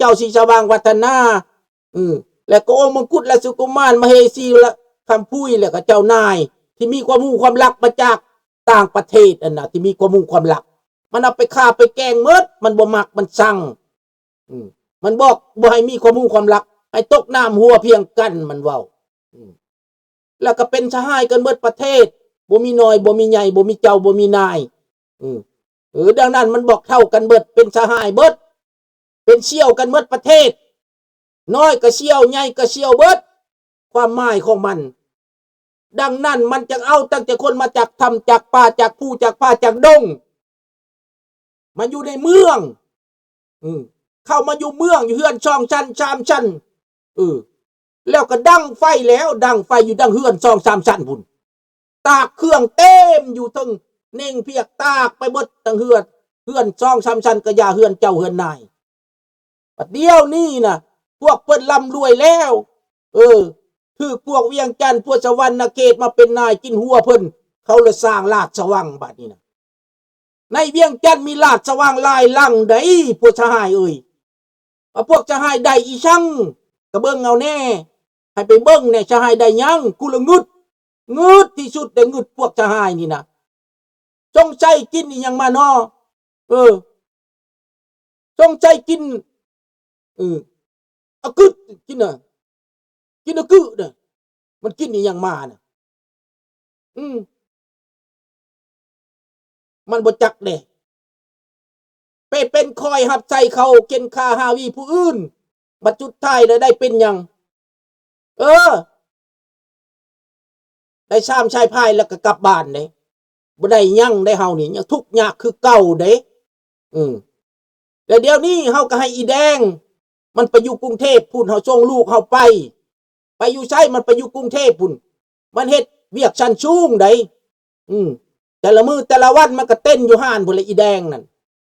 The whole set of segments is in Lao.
ຈົ້າສີສະຫວ່າງວັດທະນາ ອື ແລະກໍອົງມົງກຸດລາຊະກຸມານ ມະເຫສີລະຄຳພຸຍ ແລະກໍເຈົ້ານາຍທີ່ມີຄວາມຮູ້ຄວາມລັບມາຈາກຕ່າງປະເທດຫັ້ນນະ ທີ່ມີຄວາມຮູ້ຄວາມລັບ ມັນເອົາໄປຂ້າໄປແກງໝົດ ມັນບໍ່ມັກ ມັນຊັງ ອື ມັນບອກບໍ່ໃຫ້ມີຄວາມຮູ້ຄວາມລັບ ໃຫ້ຕົກນ້ຳຫົວພຽງກັນ ມັນເວົ້າ ອື ແລ້ວກໍເປັນສະຫາຍກັນເບິດປະເທດ ບໍ່ມີນ້ອຍ ບໍ່ມີໃຫຍ່ ບໍ່ມີເຈົ້າ ບໍ່ມີນາຍ ອື ເອີ ດັ່ງນັ້ນມັນບອກເທົ່າກັນເບິດ ເປັນສະຫາຍເບິດ ເປັນສ່ຽວກັນເບິດປະເທດ ນ້ອຍກໍສ່ຽວ ໃຫຍ່ກໍສ່ຽວເບິດ ຄວາມໝາຍຂອງມັນ. ດັ່ງນັ້ນມັນຈຶ່ງເອົາຕັ້ງແຕ່ຄົນມາຈາກຖ້ຳ ຈາກປ່າ ຈາກພູ ຈາກຜາ ຈາກດົງ ມາຢູ່ໃນເມືອງ ອື ເຂົ້າມາຢູ່ເມືອງ ຢູ່ເຮືອນສອງຊັ້ນ ສາມຊັ້ນ ເອີ ແລ້ວກໍດັງໄຟແລ້ວ ດັງໄຟຢູ່ດັງເຮືອນສອງສາມຊັ້ນພຸ້ນ ຕາກເຄື່ອງເຕັມຢູ່ເທິງເໜັງພຽກ ຕາກໄປເບິດທັງເຮືອນ ເຮືອນສອງສາມຊັ້ນກະຢ່າ ເຮືອນເຈົ້າເຮືອນນາຍ. ບັດດຽວນີ້ນະ ພວກເພິ່ນລ່ຳລວຍແລ້ວ ເອີ ຖືກພວກວຽງຈັນ ພວກສະຫວັນນະເຂດມາເປັນນາຍກິນຫົວເພິ່ນ ເຂົາລະສ້າງລາດສະຫວັງ ບັດນີ້ນະ ໃນວຽງຈັນມີລາດສະຫວັງຫຼາຍຫຼັງໃດ໋ ພວກສະຫາຍເອີຍ ວ່າພວກສະຫາຍໄດ້ອີ່ຫຍັງ ກະເບິ່ງເອົາແດ່ ໃຫ້ໄປເບິ່ງແດ່ ສະຫາຍໄດ້ຫຍັງ ກູລະງຶດ ງຶດທີ່ສຸດໄດ້ ງຶດພວກສະຫາຍນີ້ນະ ສົງໄສກິນອີ່ຫຍັງມານໍ ເອີ ສົງໄສກິນ ເອີ ອະກຶດ ກິນນະ ກິນອະກຶນະ ມັນກິນອີ່ຫຍັງມານະ ອື ມັນບໍ່ຈັກເດ້ ໄປເປັນຄອຍຮັບໃຊ້ເຂົາ ເຂັນຂ້າຮາວີຜູ້ອື່ນ ບັດສຸດທ້າຍແລ້ວໄດ້ເປັນຫຍັງ? ເອີ ໄດ້ຊາມຊາຍພາຍແລ້ວກໍກັບບ້ານເດ້ ບໍ່ໄດ້ຫຍັງເດ້ ເຮົານີ້ຍັງທຸກຍາກຄືເກົ່າເດ້ ອື ແລ້ວດຽວນີ້ເຮົາກໍໃຫ້ອີ່ແດງ ມັນໄປຢູ່ກຸງເທບພຸ້ນ ເຮົາສົ່ງລູກເຮົາໄປ ໄປຢູ່ໃສ ມັນໄປຢູ່ກຸງເທບພຸ້ນ ມັນເຮັດວຽກຊັ້ນສູງໃດ໋ ອື ແຕ່ລະມື້ແຕ່ລະວັນມັນກໍເຕັ້ນຢູ່ຮ້ານພຸ້ນແຫຼະ ອີ່ແດງນັ້ນ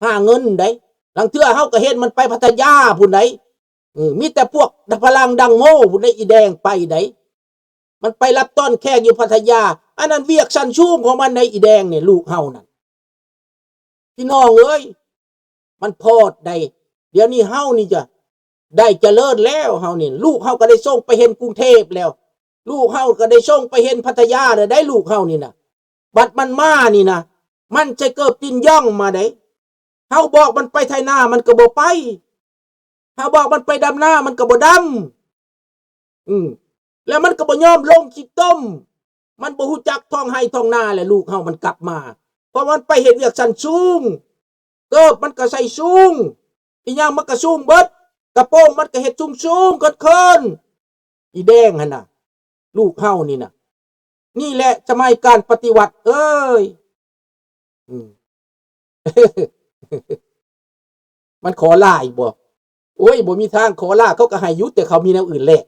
ຫາເງິນໃດ໋ ລາງເທື່ອເຮົາກໍເຫັນມັນໄປພັດທະຍາພຸ້ນໃດ໋ ອື ມີແຕ່ພວກພະລັງດັງໂມພຸ້ນໃດ໋ ອີ່ແດງໄປໃດ໋ ມັນໄປຮັບຕ້ອນແຂກຢູ່ພັດທະຍາ ອັນນັ້ນວຽກຊັ້ນສູງຂອງມັນໃດ໋ ອີ່ແດງນີ້ ລູກເຮົານັ້ນ ພີ່ນ້ອງເອີຍ ມັນພອດໃດ໋ ດຽວນີ້ເຮົານີ້ຈະໄດ້ຈະເລີນແລ້ວ ເຮົານີ້ ລູກເຮົາກໍໄດ້ສົ່ງໄປຮຽນກຸງເທບແລ້ວ ລູກເຮົາກໍໄດ້ສົ່ງໄປຮຽນພັດທະຍາແລ້ວໃດ໋ ລູກເຮົານີ້ນະ ບັດມັນມານີ້ນະ ມັນໃສ່ເກີບຕີນຢ່ອງມາໃດ໋ ເຮົາບອກມັນໄປໄຖນາ ມັນກໍບໍ່ໄປ ເຮົາບອກມັນໄປດຳນາ ມັນກໍບໍ່ດຳ ອື ແລ້ວມັນກໍບໍ່ຍອມລົງຂີ້ຕົມ ມັນບໍ່ຮູ້ຈັກທ້ອງໄຮ່ທ້ອງນາ ແລະ ລູກເຮົາມັນກັບມາ ເພາະມັນໄປເຮັດວຽກຊັ້ນສູງ ເກີບມັນກໍໃສ່ສູງ ອີ່ຫຍັງມັນກໍສູງເບິດ ກະໂປງມັນກໍເຮັດສູງໆ ເຂີນໆ ອີ່ແດງຫັ້ນນະ ລູກເຮົານີ້ນະ ນີ້ແຫຼະສະໄໝການປະຕິວັດເອີຍ ອື ມັນຂໍຫຼາຍບໍ່? ໂອ້ຍ ບໍ່ມີທາງຂໍຫຼາຍ ເຂົາກໍໃຫ້ຢູ່ ແຕ່ເຂົາມີແນວອື່ນແລກ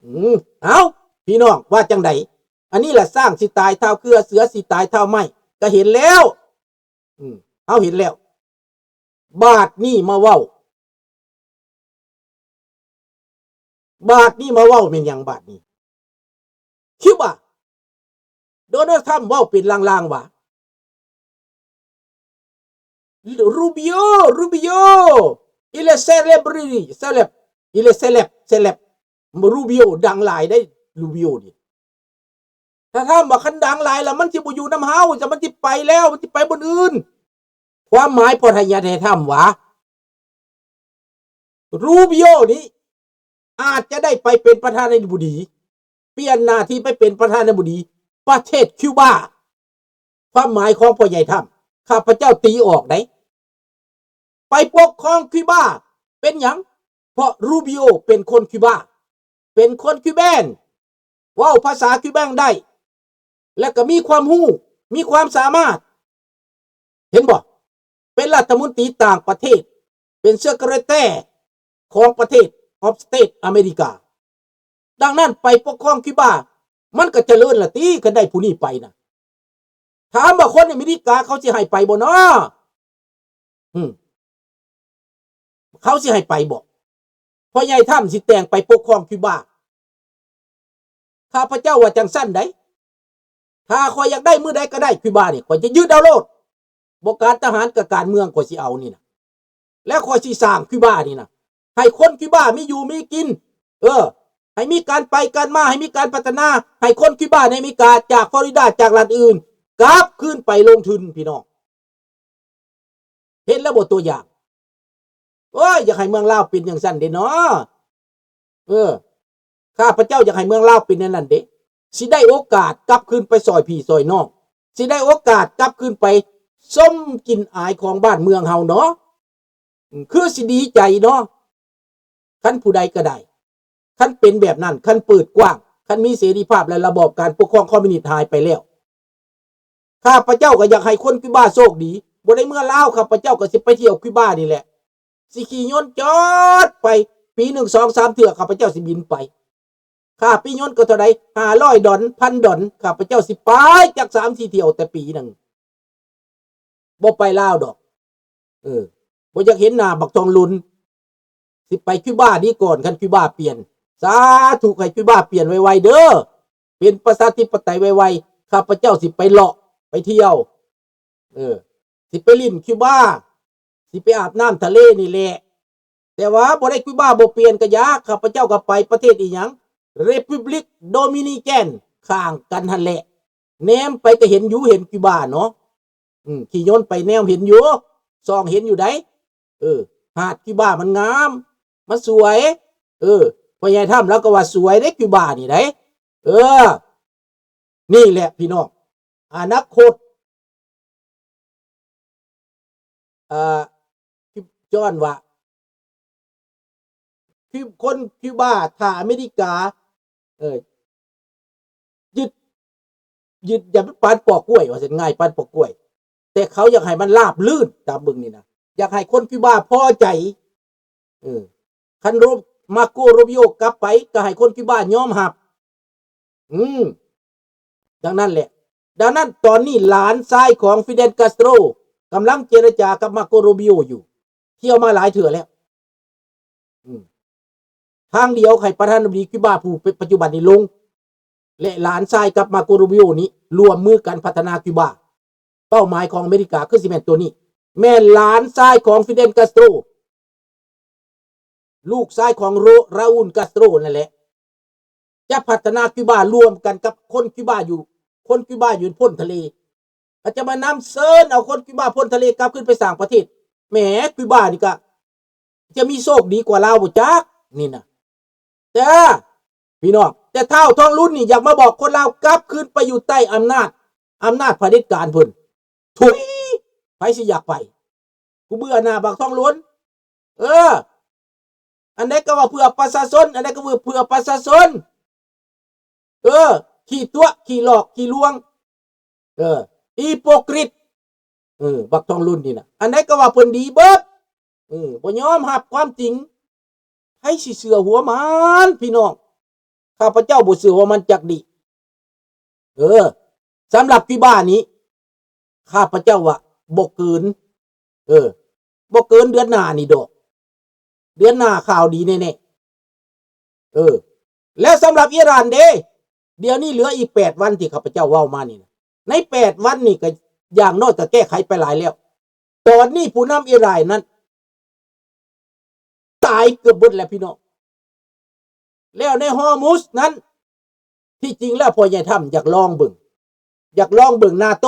ອື ເອົ້າ ພີ່ນ້ອງວ່າຈັ່ງໃດ? ອັນນີ້ລະ ຊ້າງຊິຕາຍທ້າວເຄືອ ເສືອຊິຕາຍທ້າວໄມ້ ກໍເຫັນແລ້ວ ອື ເຮົາເຫັນແລ້ວ ບາດນີ້ມາເວົ້າ ບາດນີ້ມາເວົ້າແມ່ນຫຍັງບາດນີ້? ຄິວບາ ໂດນັລ ທຣຳ ເວົ້າເປັນລາງໆວ່າ Rubio, Rubio, il est célèbre, célèbre, il est célèbre, célèbre. Rubio ດັງຫຼາຍເດ້ Rubio ນີ້. ຖ້າຖາມວ່າຄັນດັງຫຼາຍແລ້ວມັນຊິບໍ່ຢູ່ນຳເຮົາ ຈະມັນຊິໄປແລ້ວ ມັນຊິໄປບ່ອນອື່ນ. ຄວາມໝາຍພອນໃຫ້ຍາດໃຫ້ຖາມວ່າ Rubio ນີ້ອາດຈະໄດ້ໄປເປັນປະທານາທິບໍດີ ປ່ຽນໜ້າທີ່ໄປເປັນປະທານາທິບໍດີປະເທດຄິວບາ. ຄວາມໝາຍຂອງພໍ່ໃຫຍ່ທຣຳ ຂ້າພະເຈົ້າຕີອອກໄດ໋ ໄປປົກຄອງຄິວບາ. ເປັນຫຍັງ? ເພາະ Rubio ເປັນຄົນຄິວບາ ເປັນຄົນຄິວແບນ ເວົ້າພາສາຄິວແບນໄດ້ ແລະກໍມີຄວາມຮູ້ ມີຄວາມສາມາດ ເຫັນບໍ່? ເປັນລັດຖະມົນຕີຕ່າງປະເທດ ເປັນ Secretary ຂອງປະເທດ of State ອາເມລິກາ. ດັ່ງນັ້ນໄປປົກຄອງຄິວບາ ມັນກໍຈະເລີນລະຕິ ຄັນໄດ້ຜູ້ນີ້ໄປນະ. ຖາມວ່າຄົນອາເມລິກາເຂົາຊິໃຫ້ໄປບໍ່ນໍ? ອືມ ເຂົາຊິໃຫ້ໄປບໍ່? ພໍ່ໃຫຍ່ທຣຳຊິແຕ່ງໄປປົກຄອງຄິວບາ. ຂ້າພະເຈົ້າວ່າຈັ່ງຊັ້ນໃດ໋. ຖ້າຂ້ອຍຢາກໄດ້ມື້ໃດກໍໄດ້ຄິວບານີ້ ຂ້ອຍຈະຍຶດເອົາໂລດ. ບໍ່ການທະຫານກັບການເມືອງ ຂ້ອຍຊິເອົານີ້ນະ. ແລ້ວຂ້ອຍຊິສ້າງຄິວບານີ້ນະ ໃຫ້ຄົນຄິວບາມີຢູ່ມີກິນ ເອີ ໃຫ້ມີການໄປການມາ ໃຫ້ມີການພັດທະນາ ໃຫ້ຄົນຄິວບາໃນອາເມລິກາ ຈາກຟລໍຣິດາ ຈາກລັດອື່ນ ກັບຄືນໄປລົງທຶນ ພີ່ນ້ອງ. ເຫັນແລ້ວບໍ່ຕົວຢ່າງ? ໂອ້ຍ ຢາກໃຫ້ເມືອງລາວເປັນຈັ່ງຊັ້ນເດ້ເນາະ. ເອີ ຂ້າພະເຈົ້າຢາກໃຫ້ເມືອງລາວເປັນແນວນັ້ນເດ້ ຊິໄດ້ໂອກາດກັບຄືນໄປຊ່ອຍພີ່ຊ່ອຍນ້ອງ ຊິໄດ້ໂອກາດກັບຄືນໄປຊົມກິ່ນອາຍຂອງບ້ານເມືອງເຮົາເນາະ. ອືມ ຄືຊິດີໃຈເນາະ ຄັນຜູ້ໃດກໍໄດ້ ຄັນເປັນແບບນັ້ນ ຄັນເປີດກວ້າງ ຄັນມີເສລີພາບ ແລະ ລະບອບການປົກຄອງຄອມມິວນິດຫາຍໄປແລ້ວ. ຂ້າພະເຈົ້າກໍຢາກໃຫ້ຄົນຄິວບາໂຊກດີ ບໍ່ໄດ້ເມືອລາວ ຂ້າພະເຈົ້າກໍຊິໄປທ່ຽວຄິວບານີ້ແຫຼະ ຊິຂີ່ຍົນຈອດໄປ ປີໜຶ່ງສອງສາມເທື່ອ ຂ້າພະເຈົ້າຊິບິນໄປ. ຄ່າປີ້ຍົນກໍເທົ່າໃດ ຫ້າຮ້ອຍດອນ ພັນດອນ ຂ້າພະເຈົ້າຊິໄປຈັກສາມສີ່ທ່ຽວແຕ່ປີໜຶ່ງ ບໍ່ໄປລາວດອກ. ເອີ ບໍ່ຢາກເຫັນໜ້າບັກທອງລຸນ ຊິໄປຄິວບາດີກ່ອນ ຄັນຄິວບາປ່ຽນ. ສາທຸ ໃຫ້ຄິວບາປ່ຽນໄວໆເດີ ເປັນປະຊາທິປະໄຕໄວໆ ຂ້າພະເຈົ້າຊິໄປເລາະໄປທ່ຽວ ເອີ ຊິໄປຫຼິ້ນຄິວບາ ຊິໄປອາບນ້ຳທະເລນີ້ແຫຼະ. ແຕ່ວ່າບໍ່ໄດ້ ຄິວບາບໍ່ປ່ຽນກະຢ່າ ຂ້າພະເຈົ້າກໍໄປປະເທດອີຫຍັງ ເຣປູບລິກໂດມິນີແກນ ຂ້າງກັນຫັ້ນແຫຼະ ແນມໄປກໍເຫັນຢູ່ ເຫັນຄິວບາເນາະ. ອືມ ຂີ່ຍົນໄປແນມເຫັນຢູ່ ສ່ອງເຫັນຢູ່ໃດ໋. ເອີ ຫາດຄິວບາມັນງາມ ມັນສວຍ. ເອີ ພໍ່ໃຫຍ່ທຳລາວກໍວ່າສວຍເດ້ ຄິວບານີ້ໃດ໋. ເອີ ນີ້ແຫຼະພີ່ນ້ອງ ອະນາຄົດ ເອີ ຄິວ ຍ້ອນວ່າ ຄິວ ຄົນຄິວບາ ຖ້າອາເມລິກາ ເອີ ຍຶດ ຍຶດ ຢ່າງປານປອກກ້ວຍ ວ່າຊັ້ນ ງ່າຍປານປອກກ້ວຍ ແຕ່ເຂົາຢາກໃຫ້ມັນລາບລື່ນ ຕາມເບິ່ງນີ້ນະ ຢາກໃຫ້ຄົນຄິວບາພໍໃຈ. ເອີ ຄັນໂຣ ມາໂກ ໂຣບິໂອ ກັບໄປ ກໍໃຫ້ຄົນຄິວບາຍອມຮັບ. ອືມ ດັ່ງນັ້ນແຫຼະ ດັ່ງນັ້ນຕອນນີ້ຫຼານຊາຍຂອງຟີເດນ ກາສໂຕຣ ກຳລັງເຈລະຈາກັບມາໂກ ໂຣບິໂອຢູ່ ທ່ຽວມາຫຼາຍເທື່ອແລ້ວ. ອືມ ທາງດຽວໃຫ້ປະທານາທິບໍດີຄິວບາຜູ້ປັດຈຸບັນນີ້ລົງ ແລະ ຫຼານຊາຍກັບມາໂກ ໂຣບິໂອນີ້ຮ່ວມມືກັນພັດທະນາຄິວບາ. ເປົ້າໝາຍຂອງອາເມລິກາຄືຊິແມ່ນໂຕນີ້ ແມ່ນຫຼານຊາຍຂອງຟີເດນ ກາສໂຕຣ ລູກຊາຍຂອງໂຣ ຣາອູນ ກາສໂຕຣ ນັ້ນແຫຼະ ຈະພັດທະນາຄິວບາຮ່ວມກັນກັບຄົນຄິວບາຢູ່ ຄົນຄິວບາຢູ່ພົ້ນທະເລ ອາດຈະມານຳເຊີນເອົາຄົນຄິວບາພົ້ນທະເລກັບຄືນໄປສ້າງປະເທດ. ແໝ ຄິວບານີ້ກະຈະມີໂຊກດີກວ່າລາວບໍ່ຈັກນີ້ນະ. ແຕ່ພີ່ນ້ອງ ແຕ່ທ້າວທອງລຸນນີ້ຢາກມາບອກຄົນລາວກັບຄືນໄປຢູ່ໃຕ້ອຳນາດ ອຳນາດຜະເດັດການເພິ່ນ. ທຸຍ ໃຜຊິຢາກໄປ? ກູເບື່ອໜ້າບັກທອງລຸນ. ເອີ ອັນໃດກໍວ່າເພື່ອປະຊາຊົນ ອັນໃດກໍວ່າເພື່ອປະຊາຊົນ. ເອີ ຂີ້ຕົວະ ຂີ້ຫຼອກ ຂີ້ລວງ. ເອີ ອີໂປກຣິດ. ເອີ ບັກທອງລຸນນີ້ນະ ອັນໃດກໍວ່າເພິ່ນດີເບິດ. ເອີ ບໍ່ຍອມຮັບຄວາມຈິງ. ໃຜຊິເຊື່ອຫົວມັນ ພີ່ນ້ອງ? ຂ້າພະເຈົ້າບໍ່ເຊື່ອຫົວມັນຈັກດີ້. ເອີ ສຳລັບຄິວບານີ້ ຂ້າພະເຈົ້າວ່າບໍ່ເກີນ ເອີ ບໍ່ເກີນເດືອນໜ້ານີ້ດອກ. ເດືອນໜ້າຂ່າວດີແນ່ໆ. ເອີ ແລ້ວສຳລັບອີຣານເດ? ດຽວນີ້ເຫຼືອອີກແປດວັນທີ່ຂ້າພະເຈົ້າເວົ້າມານີ້ນະ ໃນແປດວັນນີ້ກໍຢ່າງໜ້ອຍກໍແກ້ໄຂໄປຫຼາຍແລ້ວ. ຕອນນີ້ຜູ້ນຳອີຣານນັ້ນຕາຍເກືອບເບິດແລ້ວພີ່ນ້ອງ. ແລ້ວໃນຮໍມຸດນັ້ນ ທີ່ຈິງແລ້ວພໍ່ໃຫຍ່ທຳຢາກລອງເບິ່ງ ຢາກລອງເບິ່ງນາໂຕ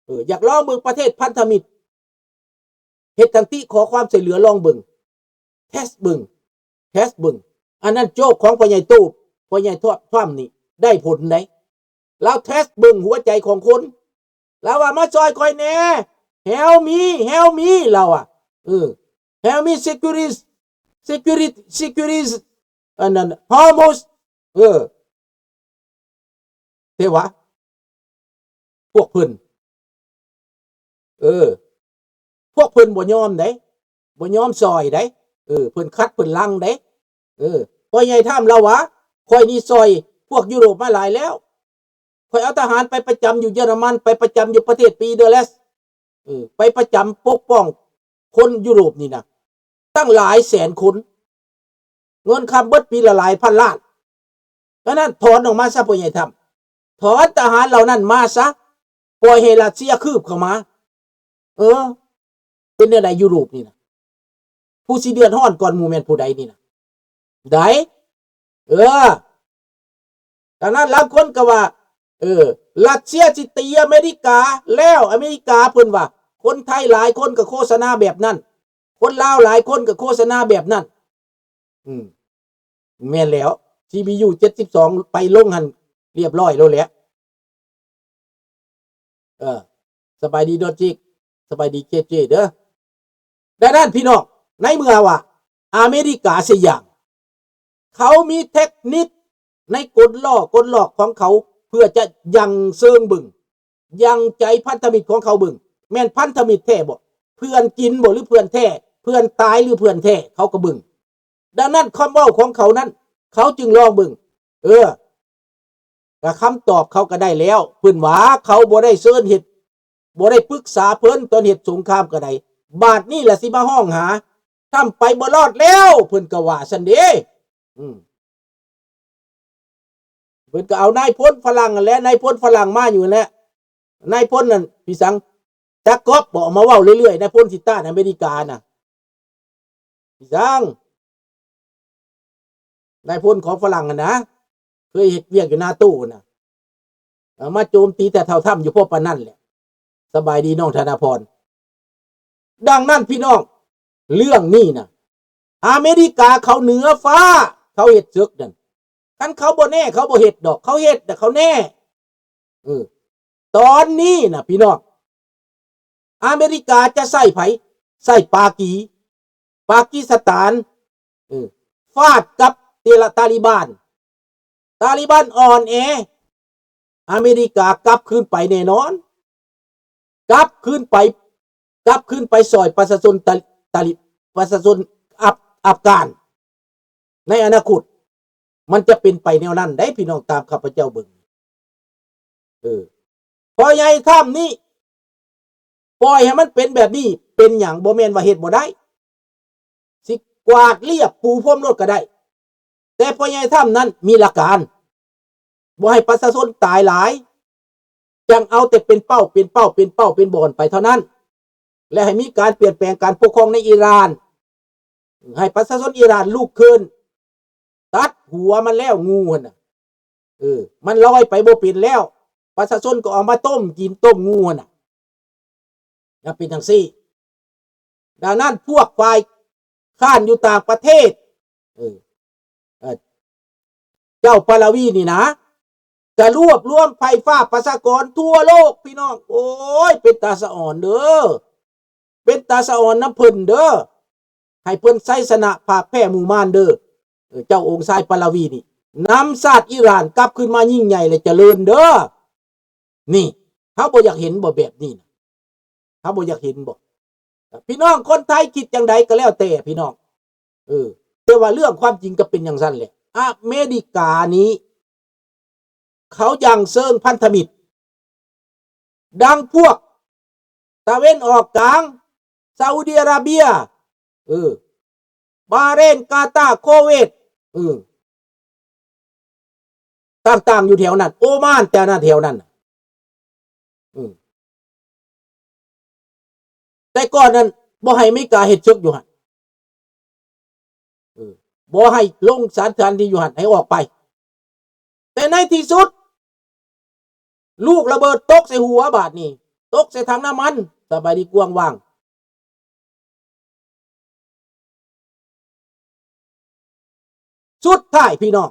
ເອີ ຢາກລອງເບິ່ງປະເທດພັນທະມິດ ເຮັດທັງຕິຂໍຄວາມຊ່ວຍເຫຼືອ ລອງເບິ່ງ ເທສເບິ່ງ ເທສເບິ່ງ. ອັນນັ້ນໂຈກຂອງພໍ່ໃຫຍ່ໂຕ ພໍ່ໃຫຍ່ທຣຳນີ້ໄດ້ຜົນໃດ໋. ລາວເທສເບິ່ງຫົວໃຈຂອງຄົນ ລາວວ່າ ມາຊ່ອຍຂ້ອຍແດ່ help me help me ລາວວ່າ ເອີ help me secure secure secure ອັນນັ້ນ ຮໍມຸດ ເອີ ແຕ່ວ່າພວກເພິ່ນ ເອີ ພວກເພິ່ນບໍ່ຍອມໃດ໋ ບໍ່ຍອມຊ່ອຍໃດ໋. ເອີ ເພິ່ນຂັດເພິ່ນລັງໃດ໋. ເອີ ພໍ່ໃຫຍ່ທຣຳລາວວ່າ ຂ້ອຍນີ້ຊ່ອຍພວກຢູໂຣບມາຫຼາຍແລ້ວ ຂ້ອຍເອົາທະຫານໄປປະຈຳຢູ່ເຢຍລະມັນ ໄປປະຈຳຢູ່ປະເທດປີເດີແລສ ເອີ ໄປປະຈຳປົກປ້ອງຄົນຢູໂຣບນີ້ນະ ຕັ້ງຫຼາຍແສນຄົນ ເງິນຄຳເບິດປີລະຫຼາຍພັນລ້ານ. ດັ່ງນັ້ນຖອນອອກມາຊະ ພໍ່ໃຫຍ່ທຳ ຖອນທະຫານເຫຼົ່ານັ້ນມາຊະ ປ່ອຍໃຫ້ຣັດເຊຍຄືບເຂົ້າມາ. ເອີ ເປັນແນວໃດຢູໂຣບນີ້ນະ? ຜູ້ຊິເດືອດຮ້ອນກ່ອນໝູ່ແມ່ນຜູ້ໃດນີ້ນະ? ໃດ? ເອີ ດັ່ງນັ້ນລາງຄົນກໍວ່າ ເອີ ຣັດເຊຍຊິຕີອາເມລິກາ ແລ້ວອາເມລິກາ ເພິ່ນວ່າ ຄົນໄທຫຼາຍຄົນກໍໂຄສະນາແບບນັ້ນ ຄົນລາວຫຼາຍຄົນກໍໂຄສະນາແບບນັ້ນ. ອືມ ແມ່ນແລ້ວ ຊີບີຢູ ເຈັດສິບສອງ ໄປລົງຫັ້ນລຽບຮ້ອຍໂລດແຫຼະ. ເອີ ສະບາຍດີດອນຈິກ ສະບາຍດີເຄເຈເດີ. ດັ່ງນັ້ນພີ່ນ້ອງ ໃນເມື່ອວ່າອາເມລິກາສະຫຍາມ ເຂົາມີເທັກນິກໃນກົນລໍ້ກົນຫຼອກຂອງເຂົາ ເພື່ອຈະຍັງເຊີງເບິ່ງ ຍັງໃຈພັນທະມິດຂອງເຂົາເບິ່ງ ແມ່ນພັນທະມິດແທ້ບໍ່? ເພື່ອນກິນບໍ່ ຫຼື ເພື່ອນແທ້? ເພື່ອນຕາຍ ຫຼື ເພື່ອນແທ້? ເຂົາກໍເບິ່ງ. ດັ່ງນັ້ນຄຳເວົ້າຂອງເຂົານັ້ນ ເຂົາຈຶ່ງລອງເບິ່ງ ເອີ ກະຄຳຕອບເຂົາກໍໄດ້ແລ້ວ ເພິ່ນວ່າເຂົາບໍ່ໄດ້ເຊີນເຮັດ ບໍ່ໄດ້ປຶກສາເພິ່ນຕອນເຮັດສົງຄາມກໍໄດ້ ບາດນີ້ລະຊິມາຮ້ອງຫາ ທຳໄປບໍ່ລອດແລ້ວ ເພິ່ນກໍວ່າຊັ້ນເດ້. ອືມ ເພິ່ນກໍເອົານາຍພົນຝຣັ່ງຫັ້ນແຫຼະ ນາຍພົນຝຣັ່ງມາຢູ່ຫັ້ນແຫຼະ ນາຍພົນນັ້ນ ພີ່ສັງ ຈັກກອບບໍ່ ເອົາມາເວົ້າເລື້ອຍໆ ນາຍພົນທີ່ຕ້ານອາເມລິການະ ພີ່ສັງ ນາຍພົນຂອງຝຣັ່ງຫັ້ນນະ ເຄີຍເຮັດວຽກຢູ່ນາໂຕນະ ເອົາມາໂຈມຕີແຕ່ເຖົ້າທຳຢູ່ພໍປານນັ້ນແຫຼະ. ສະບາຍດີນ້ອງທະນາພອນ. ດັ່ງນັ້ນພີ່ນ້ອງ ເລື່ອງນີ້ນະ ອາເມລິກາເຂົາເໜືອຟ້າ ເຂົາເຮັດເສິກນັ້ນ ຄັນເຂົາບໍ່ແນ່ ເຂົາບໍ່ເຮັດດອກ ເຂົາເຮັດນະ ເຂົາແນ່. ເອີ ຕອນນີ້ນະພີ່ນ້ອງ ອາເມລິກາຈະໃຊ້ໃຜ? ໃຊ້ປາກີ ປາກີສະຖານ ເອີ ຟາດກັບເຕລະ ຕາລີບານ ຕາລີບານອ່ອນແອ ອາເມລິກາກັບຄືນໄປແນ່ນອນ ກັບຄືນໄປ ກັບຄືນໄປຊ່ອຍປະຊາຊົນຕາ ຕາລີ ປະຊາຊົນອັບ ອັບການ ໃນອະນາຄົດ ມັນຈະເປັນໄປແນວນັ້ນໄດ໋ພີ່ນ້ອງ ຕາມຂ້າພະເຈົ້າເບິ່ງ. ເອີ ພໍ່ໃຫຍ່ທຳນີ້ ປ່ອຍໃຫ້ມັນເປັນແບບນີ້ ເປັນຫຍັງ? ບໍ່ແມ່ນວ່າເຮັດບໍ່ໄດ້ ຊິກວາດລຽບປູພົມໂລດກໍໄດ້ ແຕ່ພໍ່ໃຫຍ່ທຳນັ້ນມີຫຼັກການ ບໍ່ໃຫ້ປະຊາຊົນຕາຍຫຼາຍ ຈັ່ງເອົາແຕ່ເປັນເປົ້າ ເປັນເປົ້າ ເປັນເປົ້າ ເປັນບ່ອນໄປເທົ່ານັ້ນ ແລະ ໃຫ້ມີການປ່ຽນແປງການປົກຄອງໃນອີຣານ ໃຫ້ປະຊາຊົນອີຣານລຸກຂຶ້ນ ຕັດຫົວມັນແລ້ວ ງູຫັ້ນນະ ເອີ ມັນລອຍໄປບໍ່ເປັນແລ້ວ ປະຊາຊົນກໍເອົາມາຕົ້ມກິນ ຕົ້ມງູຫັ້ນນະ ມັນເປັນຈັ່ງຊີ້. ດັ່ງນັ້ນພວກຝ່າຍຄ້ານຢູ່ຕ່າງປະເທດ ເອີ ເອີ ເຈົ້າປາລາວີນີ້ນະ ກະລວບລວມໄພຟ້າປະຊາກອນທົ່ວໂລກ ພີ່ນ້ອງ ໂອ້ຍ ເປັນຕາສະອອນເດີ ເປັນຕາສະອອນນຳເພິ່ນເດີ ໃຫ້ເພິ່ນໄຊຊະນະພາກແພ້ໝູ່ມານເດີ. ເອີ ເຈົ້າອົງຊາຍປາລາວີນີ້ ນຳຊາດອີຣານກັບຄືນມາຍິ່ງໃຫຍ່ ແລະ ຈະເລີນເດີ. ນີ້ ເຮົາບໍ່ຢາກເຫັນບໍ່ແບບນີ້ນະ? ເຮົາບໍ່ຢາກເຫັນບໍ່? ພີ່ນ້ອງຄົນໄທຄິດຈັ່ງໃດກໍແລ້ວແຕ່ພີ່ນ້ອງ ເອີ ແຕ່ວ່າເລື່ອງຄວາມຈິງກໍເປັນຈັ່ງຊັ້ນແຫຼະ. ອາເມລິການີ້ ເຂົາຍັງເຊີງພັນທະມິດ ດັ່ງພວກຕາເວັນອອກກາງ ຊາອຸດີອາຣາເບຍ ເອີ ບາເຣນ ກາຕາ ໂຄເວດ ເອີ ຕ່າງໆຢູ່ແຖວນັ້ນ ໂອມານ ແຖວນັ້ນ ແຖວນັ້ນ ເອີ ແຕ່ກ່ອນນັ້ນບໍ່ໃຫ້ອາເມລິກາເຮັດເສິກຢູ່ຫັ້ນ ເອີ ບໍ່ໃຫ້ລົງສານສະຖານທີ່ຢູ່ຫັ້ນ ໃຫ້ອອກໄປ. ແຕ່ໃນທີ່ສຸດ ລູກລະເບີດຕົກໃສ່ຫົວບາດນີ້ ຕົກໃສ່ຖັງນ້ຳມັນ ສະບາຍດີກວ້າງຫວ່າງ. ສຸດທ້າຍພີ່ນ້ອງ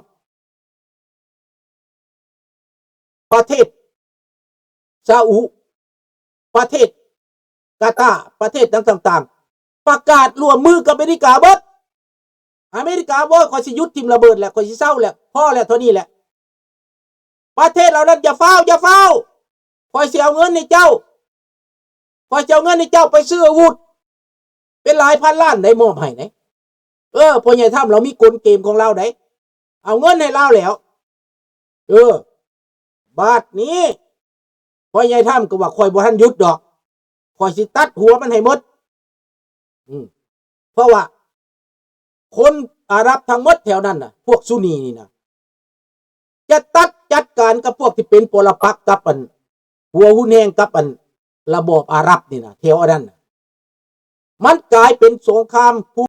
ປະເທດຊາອຸ ປະເທດກາຕາ ປະເທດຕ່າງໆ ປະກາດຮ່ວມມືກັບອາເມລິກາເບິດ. ອາເມລິກາ ໂອ້ຍ ຂ້ອຍຊິຢຸດຖິ້ມລະເບີດແຫຼະ ຂ້ອຍຊິເຊົາແຫຼະ ພໍແລ້ວເທົ່ານີ້ແຫຼະ. ປະເທດເຫຼົ່ານັ້ນ ຢ່າຟ້າວ ຢ່າຟ້າວ ຂ້ອຍຊິເອົາເງິນໃຫ້ເຈົ້າ ຂ້ອຍຊິເອົາເງິນໃຫ້ເຈົ້າໄປຊື້ອາວຸດ ເປັນຫຼາຍພັນລ້ານໄດ້ ມອບໃຫ້ເດ້. ເອີ ພໍ່ໃຫຍ່ທຳລາວມີກົນເກມຂອງລາວໄດ໋ ເອົາເງິນໃຫ້ລາວແລ້ວ. ເອີ ບາດນີ້ພໍ່ໃຫຍ່ທຳກໍວ່າ ຂ້ອຍບໍ່ທັນຢຸດດອກ ຂ້ອຍຊິຕັດຫົວມັນໃຫ້ໝົດ. ອືມ ເພາະວ່າຄົນອາຣັບທັງໝົດແຖວນັ້ນນະ ພວກຊຸນນີນີ້ນະ ຈະຕັດຈັດການກັບພວກທີ່ເປັນປໍລະປັກກັບອັນ ຫົວຮຸນແຮງກັບອັນລະບອບອາຣັບນີ້ນະ ແຖວອັນນັ້ນນະ ມັນກາຍເປັນສົງຄາມພູ